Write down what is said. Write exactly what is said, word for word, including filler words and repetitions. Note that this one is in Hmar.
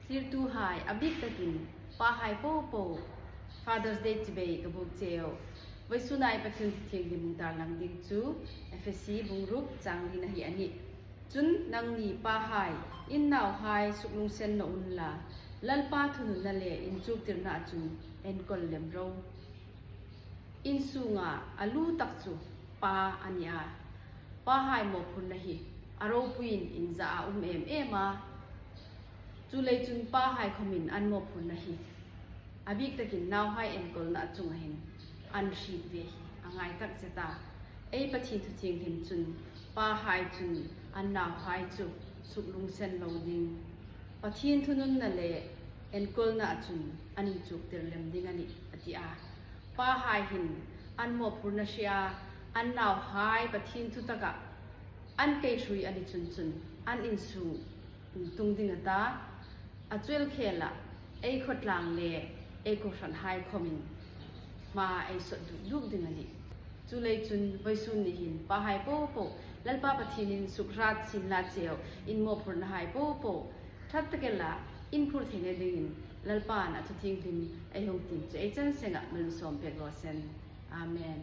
Thlirtuhai, a bik takin pahai popo Father's Day chibai ka buk cheu. Vawisuna ei Pathien thu thienghlim hung tarlang ding chu Efesi bung ruk chang lina hi a nih. Chun nangni pahai, in nauhai suklungsen naw unla, Lalpa thununna le inchuktirna chun enkawl lem ro. In sunga a lu tak chu pa a ni a. Pahai mawphurna hi a ropuiin inzaa um em em a. Chuleiin chun pahai khomin an mawphurna hi a bik takin nauhai enkawlna chunga hin an hriet ve hi a ngai tak zet a. Ei Pathien thu thienghlim chun pahai chun an nauhai chu suklungsen lo ding, Pathien thununna le enkawlna chun an inchuktir lem ding a nih a ti a. Pahai hin an mawphurna hria, an nauhai Pathien thu taka an kei hrui a ni chun chun an insung tung ding a ta, a chuel khela ei khawtlang le ei kohranhai khomin hma ei sawt duk duk ding a nih. Chuleiin chun vawisun ni hin pahai popo Lalpa Pathienin sukhrat sien la cheu, in mawphurnahai popo ṭha tak el a in phur theina dingin Lalpan a thu thienghlim ei hung tiem chu ei chan senga malsawm pek raw seh. Amen.